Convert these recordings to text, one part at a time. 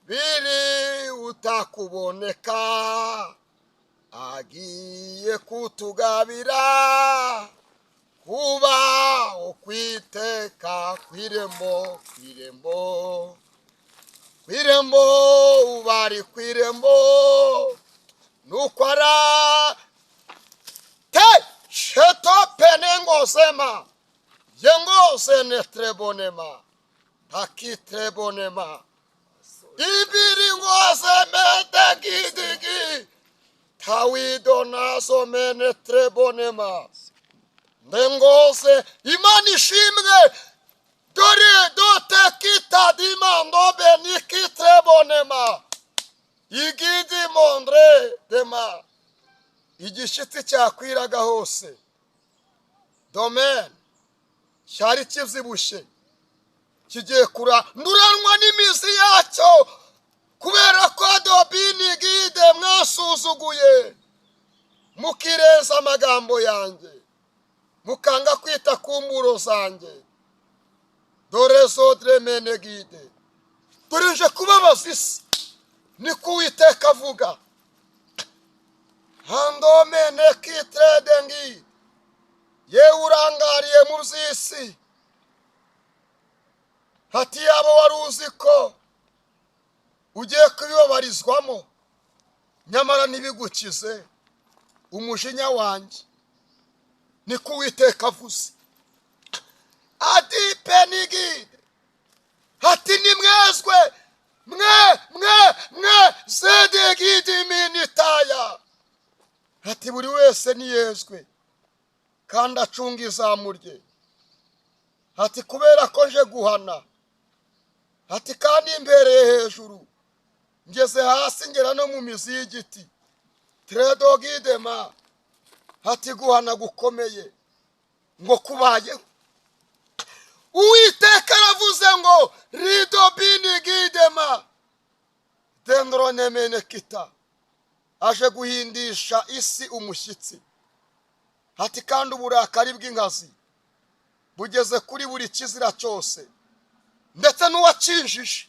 Biri utakuboneka, agiye kutugabira kuba ukwiteka kw'irembo, kw'irembo, kw'irembo, bari kw'irembo. Nuko ara te sheto penengosema yengose netrebonema takitrebonema ibiringose metegidigi tawidonaso menetrebonema ndengose. Imana ishimwe. Dore dotekitadimando benikitrebonema igidi mondre dema. Igishitsi cyakwiraga hose, domaine cyari kibyibushye kigiye kuranduranwa n'imizi yacyo, kubera ko dobini gide mwasuzuguye, mukireza amagambo yanjye, mukanga kwita ku mburo zanjye. Dore zodre mene gide, dore nje kubabaza isi, niko Uwiteka avuga. Handomene kitredengi, yewe urangariye mu by'isi, hati yaba wari uzi ko ugiye kubibabarizwamo, nyamara ntibigukize umujinya wanjye, niko Uwiteka avuze. Adi penigide, hati nimwezwe mwe mwe mwe zedegidi minitaya. Ati buri wese niyezwe kandi acunga izamu rye. Ati kubera ko nje guhana, ati kandi imbereye hejuru, ngeze hasi, ngera no mu mizi y'igiti tredogidema. Ati guhana gukomeye ngo kubayeho. Uwiteka aravuze ngo ridobinigidema dendronemenekita, aje guhindisha isi umushyitsi. Ati kandi uburakari bw'inkazi bugeze kuri buri kizira cyose, ndetse n'uwakinjije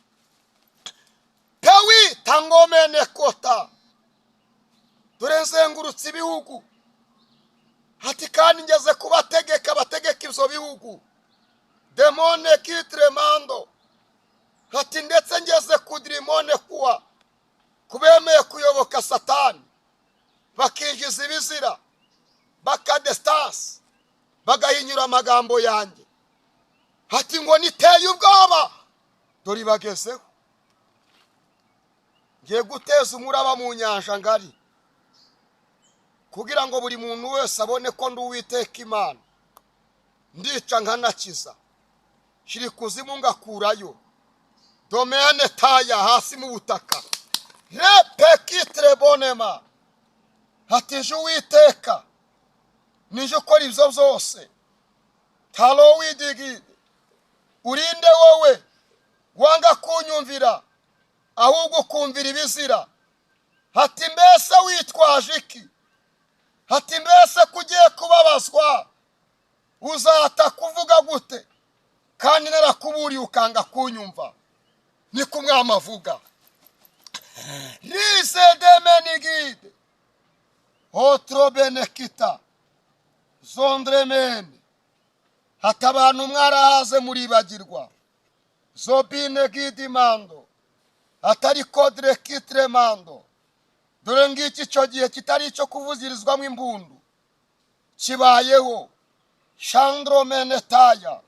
pewi tangomene kota. Dore nzengurutse ibihugu, ati kandi ngeze kubategeka bategeka ibyo bihugu demone kitremando. Ati ndetse ngeze kudirimone kuwa kubemeye kuyoboka Satani, bakinjiza ibizira, bakadesitansi, bagahinyura amagambo yanjye. Ati ngo niteye ubwoba, dore ibagezeho. Ngiye guteza umuraba mu nyanja ngari, kugira ngo buri muntu wese abone ko ndi Uwiteka Imana, ndica nkanakiza, shira ikuzimu ngakurayo domene taya hasi mu butaka repekitrebonema. Ati nje Uwiteka, nije ukora ibyo byose. Talo widigide, urinde wowe wanga kunyumvira, ahubwo ukumvira ibizira? Hati mbese witwaje iki? Hati mbese ko ugiye kubabazwa, uzata kuvuga gute kandi narakuburiye ukanga kunyumva? Niko umwami avuga. Rize demenigide otrobenekita zondremene. Hati abantu mwarahaze muribagirwa zobine gidimando atari kodre kitremando. Dore ngiki icyo gihe kitari icyo kuvugirizwamo imbundu kibayeho shandromenetaya.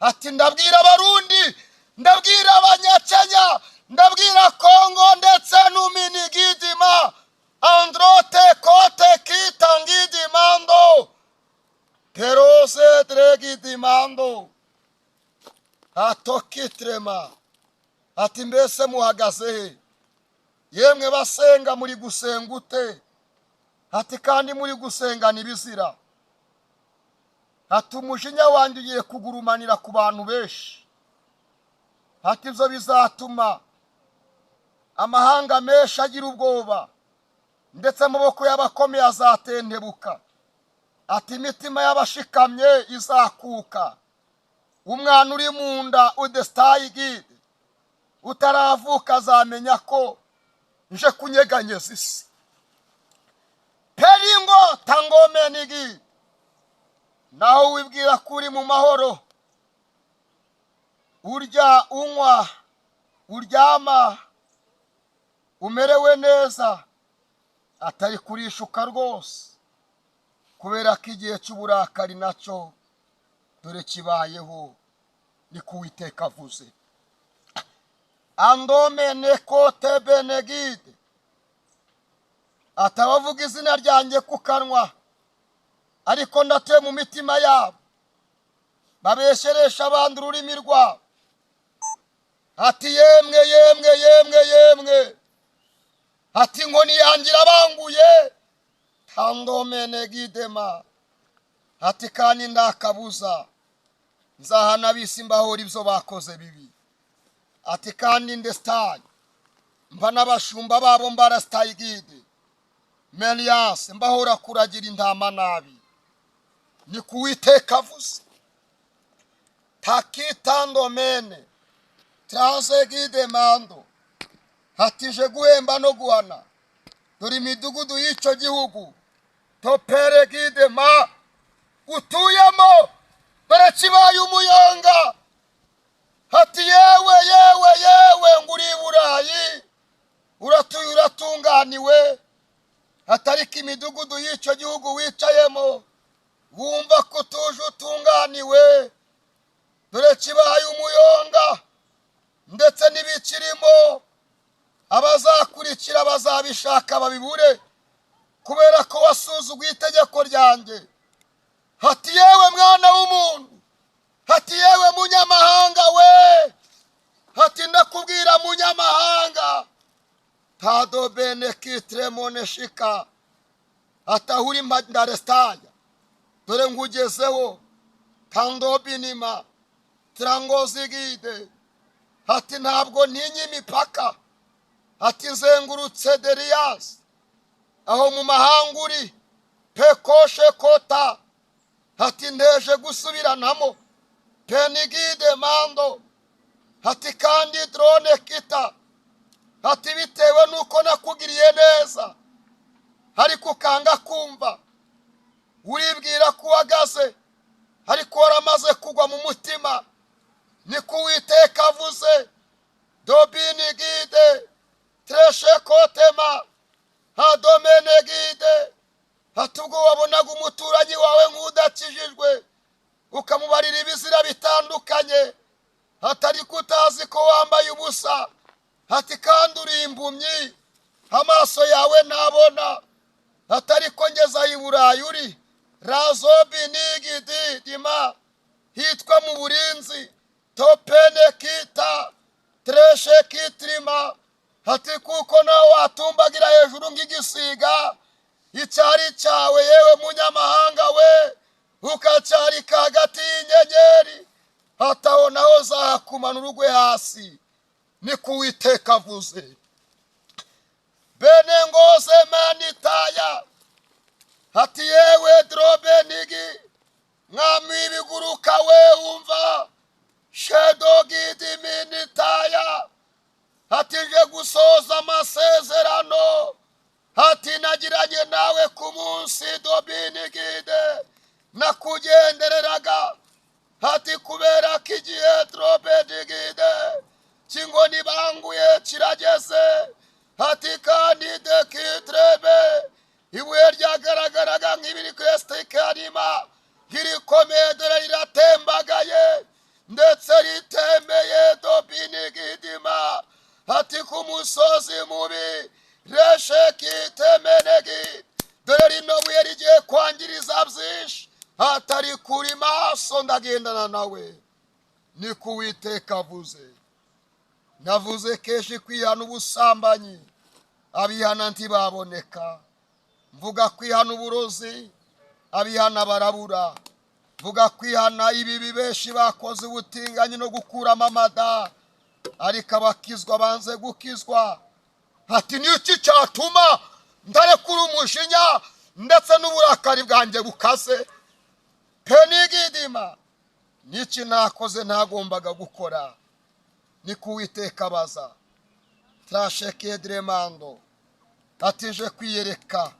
Ati ndabwira Abarundi, ndabwira Abanyakenya, ndabwira Kongo, ndetse n'uminigidima androte kote kitangidimando terose dregidimando atokitrema. Ati mbese muhagaze he, yemwe basenga? Muri gusenga ute? Ati kandi muri gusengana ibizira. Ati umujinya wanjye ugiye kugurumanira ku bantu benshi. Ati ibyo bizatuma amahanga menshi agira ubwoba, ndetse amaboko y'abakomeye azatentebuka. Ati imitima y'abashikamye izakuka, umwana uri mu nda udesitayigide. Utaravuka azamenya ko nje kunyeganyeza isi. Peringo tangomenigi. Naho wibwira ko uri mu mahoro, urya, unywa, uryama, umerewe neza, atari kurishuka rwose, kubera ko igihe cy'uburakari nacyo dore kibayeho, ni ko Uwiteka avuze. Andome kote benegide. Atabavuga izina ryanjye ku kanwa, ariko ndatuye mu mitima yabo, babesheresha abandi ururimi rwabo. Ati: "Yemwe, yemwe, yemwe, yemwe!" Ati: "Inkoni yanjye irabanguye." Tandomenegidema. Ati: "Kandi ndakabuza nzahana abisi mbahora ibyo bakoze bibi." Ati: "Kandi ndesitayi mba n'abashumba babo mbarasitayigide meriyase mbahora kuragira intama nabi." Ni ku Uwiteka avuze. Takitandomene taranzegide mando. Hatije guhemba no guhana. Dore imidugudu y'icyo gihugu toperegide ma utuyemo, dore kibaye umuyonga. Hati: "Yewe, yewe, yewe!" Ngo uri i Burayi, uratuye, uratunganiwe, hatariko imidugudu y'icyo gihugu wicayemo, wumva ko utuje, utunganiwe, dore kibaye umuyonga, ndetse n'ibikirimo abazakurikira bazabishaka babibure, kubera ko wasuzuguye itegeko ryanjye. Hati: "Yewe mwana w'umuntu," hati: "yewe munyamahanga we," hati: "ndakubwira munyamahanga." Tado bene kitremone shika atahuri ndaresitaya. Dore nkugezeho tandobinima tirangozigide. Hati: "Ntabwo ntinya imipaka." Hati: "Nzengurutse deriyasi aho mu mahanga uri pekoshe kota." Hati: "Nteje gusubiranamo penigide mando." Hati: "Kandi drone kita." Hati: "Bitewe n'uko nakugiriye neza ariko ukanga kumva, uribwira ko uhagaze ariko waramaze kugwa mu mutima." Niko Uwiteka avuze. Dobini gide treshe kotema hadomene gide. Hati: "Ubwo wabonaga umuturanyi wawe nk'udakijijwe, ukamubarira ibizira bitandukanye, hatari ko utazi ko wambaye ubusa." Hati: "Kandi uri impumyi, amaso yawe ntabona." Hatari ko ngeze i Burayi uri razobinigidi dima hitwa mu burinzi topene kita treshe kitrima. Hati: "Kuko nawe watumbagira hejuru nk'igisiga icyari cyawe, yewe munyamahanga we, ukacyarika hagati y'inyenyeri, hataho naho zahakumanura ugwe hasi." Ni ko Uwiteka avuze. Bene ngoze manitaya. Hati: "Yewe drobenigi, mwami w'ibiguruka we, wumva shedogidiminitaya." Hati: "Nje gusoza amasezerano." Hati: "Nagiranye nawe ku munsi dobinigide nakugendereraga." Hati: "Kubera ko igihe drobedigide cy'inkoni banguye kirageze." Hati: "Kandi dekitrebe ibuye ryagaragaraga nk'ibiri kesitikarima nk'irikomeye, dore riratembagaye ndetse ritemeye dobinigidima." Hati: "Ku musozi mubi reshekitemenegi, dore rino buye rigiye kwangiriza byinshi." Hatari kuri maso, ndagendana nawe. Ni ko Uwiteka avuze. Navuze kenshi kwihana ubusambanyi, abihana ntibaboneka. Mvuga kwihana uburozi, abihana barabura. Mvuga kwihana ibibi, benshi bakoze ubutinganyi no gukuramo amada, ariko abakizwa banze gukizwa. Ati: "Niki cyatuma ndarekura umujinya ndetse n'uburakari bwanjye bukaze?" Penigidima. Niki nakoze ntagombaga gukora? Ni ko Uwiteka abaza. Trashekedremando atije kwiyereka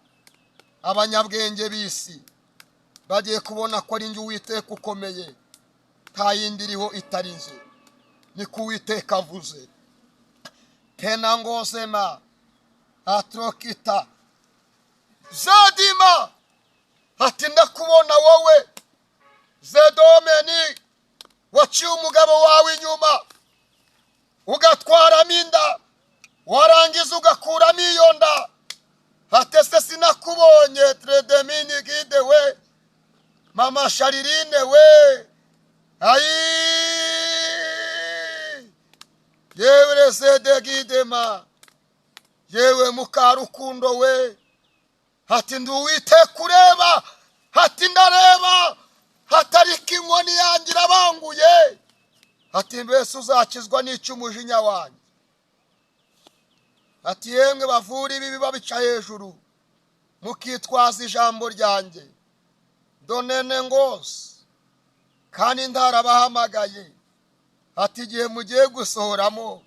abanyabwenge b'isi, bagiye kubona ko ari njye Uwiteka ukomeye, nta yindi iriho itari njye. Ni ko Uwiteka avuze. Penangozema atrokita zadima ati ndakubona wowe zedomeni waciye umugabo wawe inyuma, ugatwaramo inda, warangiza ugakuramo iyo nda. Ati ese sinakubonye tredemini gide we, mama Sharirine we, ayi yewe resede gidema, yewe mukarukundo we. Ati ndi Uwiteka ureba. Ati ndareba hatariko inkoni yanjye irabanguye. Ati mbese uzakizwa n'icyo umujinya wanjye? Ati yemwe bavura ibibi babica hejuru, mukitwaza ijambo ryanjye donene ngose, kandi ntarabahamagaye. Ati igihe mugiye gusohoramo,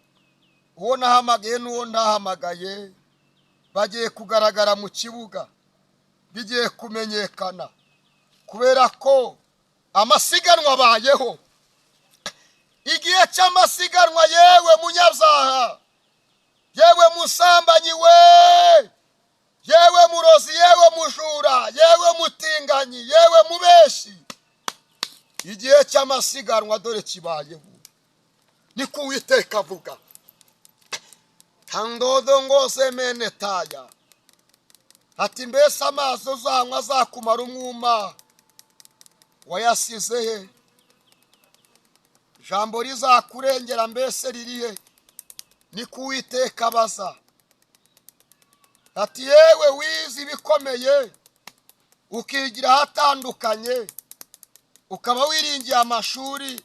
uwo nahamagaye n'uwo ntahamagaye bagiye kugaragara mu kibuga, bigiye kumenyekana, kubera ko amasiganwa abayeho, igihe cy'amasiganwa. Yewe munyabyaha, yewe musambanyi we, yewe murozi, yewe mujura, yewe mutinganyi, yewe mubeshi, igihe cy'amasiganwa dore kibayeho. Niko Uwiteka avuga. Tandodo ngose mene taya. Ati mbese amazi uzanywa azakumara umwuma wayasize he? Ijambo rizakurengera mbese riri he? Niko Uwiteka abaza. Ati yewe wize ibikomeye, ukigira ahatandukanye, ukaba wiringiye amashuri,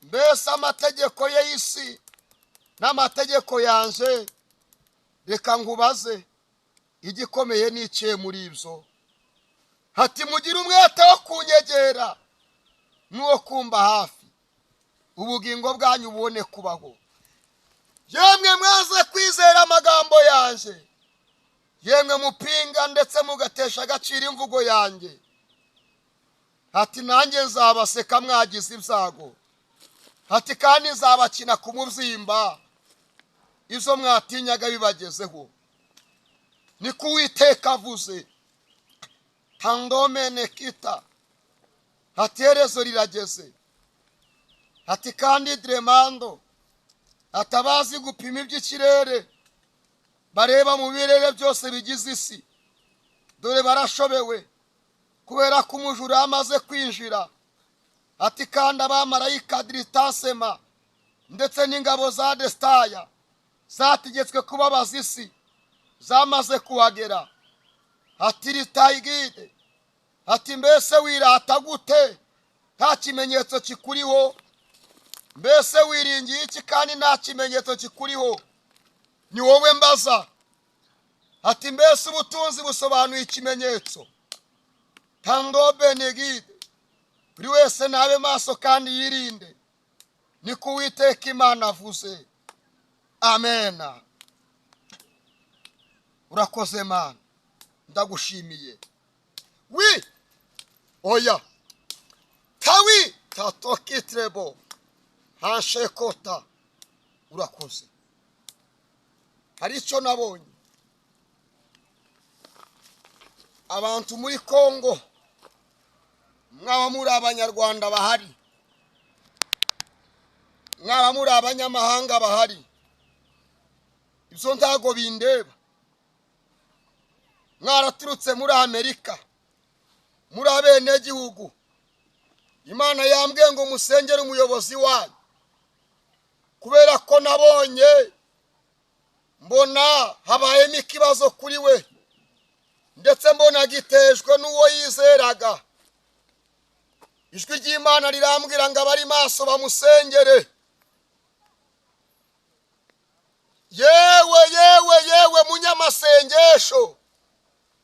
mbese amategeko ye y'isi n'amategeko yanje, reka nkubaze, igikomeye ni ikihe muri ibyo? Ati mugire umwete wo kunyegera n'uwo kumba hafi, ubugingo bwanyu bubone kubaho. Yemwe mwaze kwizera amagambo yanjye, yemwe mupinga ndetse mugatesha agaciro imvugo yanjye, ati nanjye nzabaseka mwagize ibyago. Ati kandi nzabakina ku mubyimba izo mwatinyaga bibagezeho. Niko Uwiteka avuze. Tandomene kita. Ati iherezo rirageze. Ati kandi dremando atabazi gupima iby'ikirere, bareba mu birere byose bigize isi, dore barashobewe, kubera ko umujura yamaze kwinjira. Ati kandi abamarayika diritasema ndetse n'ingabo za desitaya zategetswe kubabaza isi zamaze kuhagera. Ati ritayigide. Ati mbese wirata gute nta kimenyetso kikuriho? Mbese wiringiye iki kandi nta kimenyetso kikuriho? Ni wowe mbaza. Ati mbese ubutunzi busobanuye ikimenyetso? Tango benegide. Buri wese nabe maso kandi yirinde. Niko Uwiteka Imana avuze. Amena. Urakoze Mana, ndagushimiye. Wi oya tawi tatokitrebo hanshekota. Urakoze. Hari icyo nabonye, abantu muri Kongo, mwaba muri abanyarwanda bahari, mwaba muri abanyamahanga bahari, ibyo ntago bindeba. Mwaraturutse muri Amerika, muri abenegihugu, Imana yambwiye ngo musengere umuyobozi wanyu, kubera ko nabonye mbona habayemo ikibazo kuri we, ndetse mbona gitejwe n'uwo yizeraga. Ijwi ry'Imana rirambwira ngo abari maso bamusengere. Yewe yewe yewe munyamasengesho,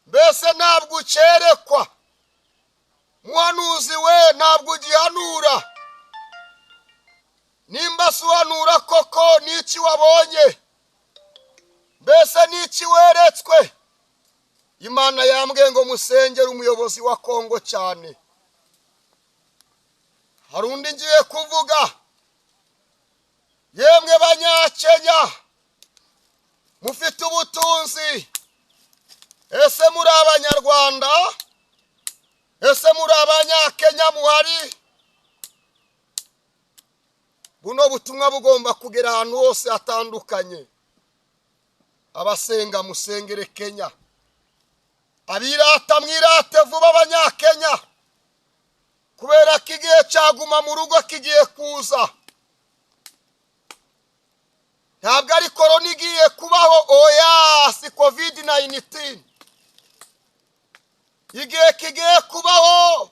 mbese ntabwo ukerekwa? Muhanuzi we, ntabwo ugihanura? Nimba sobanura koko n'iki wabonye, mbese n'iki weretswe. Imana yambwiye ngo musengere umuyobozi wa Kongo cyane. Hari undi ngiye kuvuga, yemwe Banyakenya mufite ubutunzi, ese muri Abanyarwanda, ese muri Abanyakenya muhari? Buno butumwa bugomba kugera ahantu hose hatandukanye. Abasenga musengere Kenya, abirata mwirate vuba Abanyakenya, kubera ko igihe cyaguma mu rugo kigiye kuza. Ntabwo ari korona igiye kubaho, oya, si COVID-19. Igihe kigiye kubaho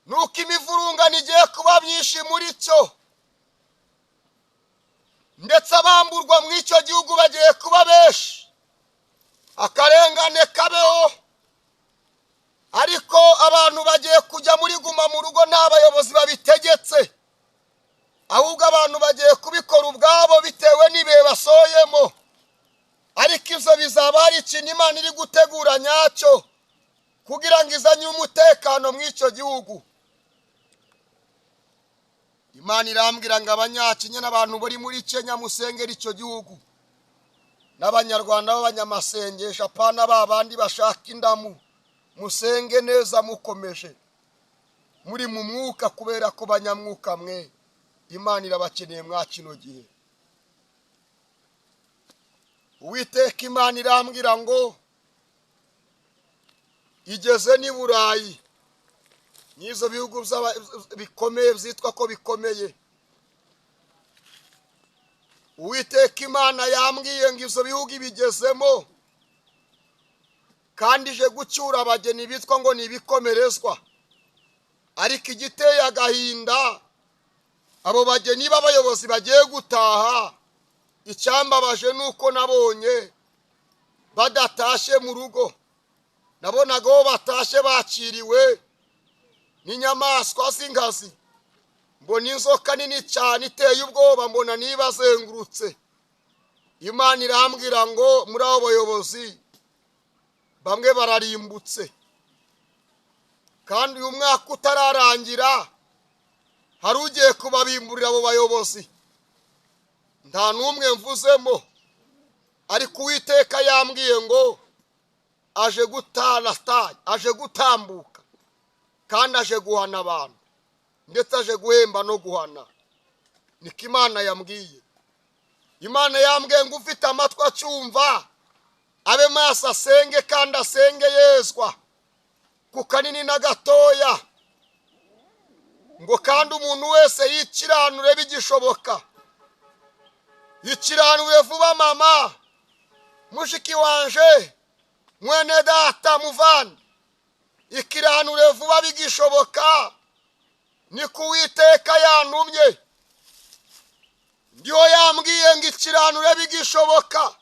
nuko imivurungano igiye kuba myinshi muri cyo, ndetse abamburwa mu icyo gihugu bagiye kuba benshi, akarengane kabeho. Ariko abantu bagiye kujya muri guma mu rugo nta bayobozi babitegetse, ahubwo abantu bagiye kubikora ubwabo bitewe n'ibihe basoyemo. Ariko ibyo bizaba hari ikintu Imana iri gutegura nyacyo kugira ngo izanye umutekano mu icyo gihugu. Imana irambwira ngo Abanyakenya n'abantu bari muri Kenya musengera icyo gihugu, n'Abanyarwanda b'abanyamasengesho, apana ba bandi bashaka indamu, musenge neza mukomeje muri mu mwuka, kubera ko banyamwuka mwe Imana irabakeneye mwa kino gihe. Uwiteka Imana irambwira ngo igeze n'i Burayi, n'izo bihugu bikomeye byitwa ko bikomeye. Uwiteka Imana yambwiye ngo izo bihugu ibigezemo, kandi ije gucyura abageni bitwa ngo ni ibikomerezwa. Ariko igiteye agahinda, abo bageni b'abayobozi bagiye gutaha, icyambabaje nuko nabonye badatashye mu rugo. Nabonaga bo batashye bakiriwe n'inyamaswa z'inkazi, mbona inzoka nini cyane iteye ubwoba, mbona nibazengurutse. Imana irambwira ngo muri abo bayobozi bamwe bararimbutse, kandi uyu mwaka utararangira hari ugiye kubabimburira abo bayobozi. Nta n'umwe mvuzemo, ariko Uwiteka yambwiye ngo aje gutana, aje gutambuka, kandi aje guhana abantu, ndetse aje guhemba no guhana. Niko Imana yambwiye. Imana yambwiye ngo ufite amatwi acyumva abe maso asenge, kandi asenge yezwa ku kanini na gatoya, ngo kandi umuntu wese yikiranure bigishoboka. Yikiranure vuba mama, mushiki wanje, mwene data, muvandi, ikiranure vuba bigishoboka. Niko Uwiteka yantumye, ndiho yambwiye ngo ikiranure bigishoboka.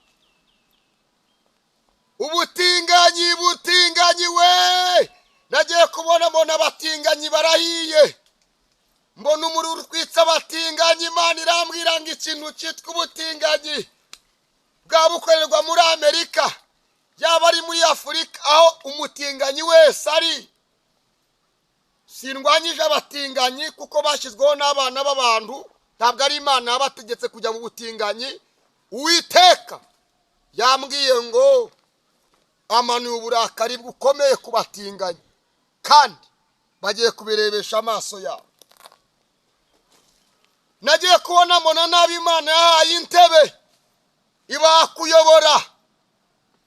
Ubutinganyi, butinganyi we, nagiye kubona mbona abatinganyi barahiye, mbona umuriro utwitse abatinganyi. Imana irambwira ngo ikintu cyitwa ubutinganyi bwaba bukorerwa muri Amerika, yaba ari muri Afurika, aho umutinganyi wese ari. Sindwanyije abatinganyi kuko bashyizweho n'abana b'abantu, ntabwo ari Imana yabategetse kujya mu butinganyi. Uwiteka yambwiye ngo amanuye uburakari bukomeye ku batinganyi, kandi bagiye kubirebesha amaso yabo. Nagiye kubona mbona nabi Imana yahaye intebe ibakuyobora,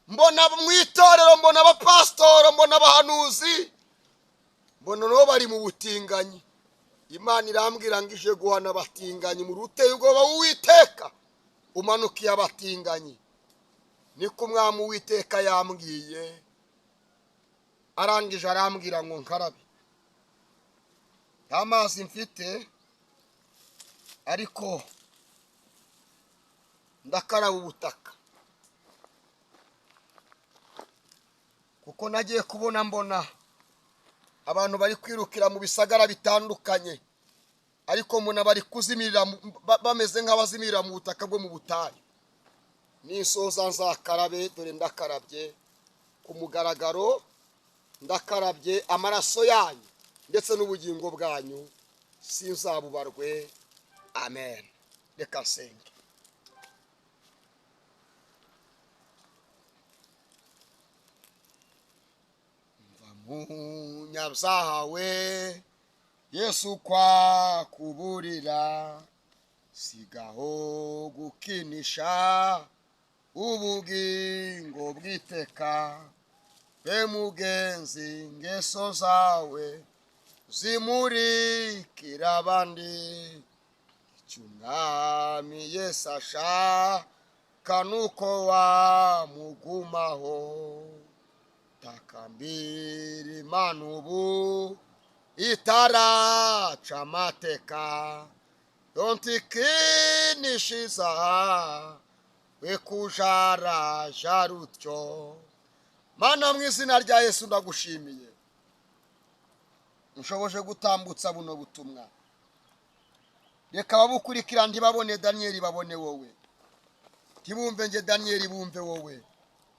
mbona mu itorero, mbona abapasitoro, mbona abahanuzi, mbona nabo bari mu butinganyi. Imana irambwira ngo ije guhana abatinganyi mu ruteye ubwoba. Uwiteka umanukiye abatinganyi, niko umwami Uwiteka yambwiye. Arangije arambwira ngo nkarabe. Nta mazi mfite, ariko ndakaraba ubutaka, kuko nagiye kubona mbona abantu bari kwirukira mu bisagara bitandukanye, Ariko mbona bari kuzimirira bameze nk'abazimirira mu butaka bwo mu butayu. Nisoza nzakarabe, dore ndakarabye ku mugaragaro, ndakarabye amaraso yanyu ndetse n'ubugingo bwanyu, sinzabubarwe. Amen. Reka nsenge. Mva munyabyaha we, Yesu kwa kuburira, sigaho gukinisha ubugingo bw'iteka. Be mugenzi, ingeso zawe zimurikira abandi. Icyo Umwami Yesu ashaka nuko wamugumaho. Takambira Imana ubu itaraca amateka, dontikinishiza we kujaraja rutyo. Mana, mu izina rya Yesu ndagushimiye, nshoboje gutambutsa buno butumwa. Reka ababukurikira ntibabone Daniyeli, babone wowe. Ntibumve nge Daniyeli, bumve wowe.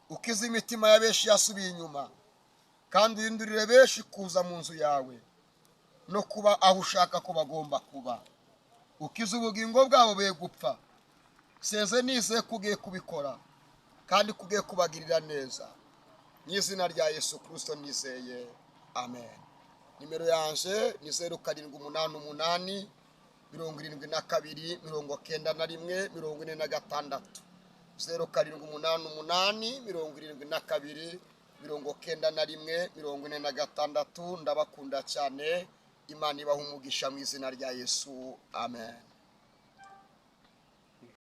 Ukize imitima ya benshi yasubiye inyuma, kandi uhindurire benshi kuza mu nzu yawe no kuba aho ushaka ko bagomba kuba. Ukize ubugingo bwabo be gupfa. Seze nizeye ko ugiye kubikora kandi ko ugiye kubagirira neza. Mu izina rya Yesu Kristo nizeye, amen. Nimero yanje ni 0788 72 91 46. 0788 72 91 46. Ndabakunda cyane. Imana ibaha umugisha mu izina rya Yesu, amen.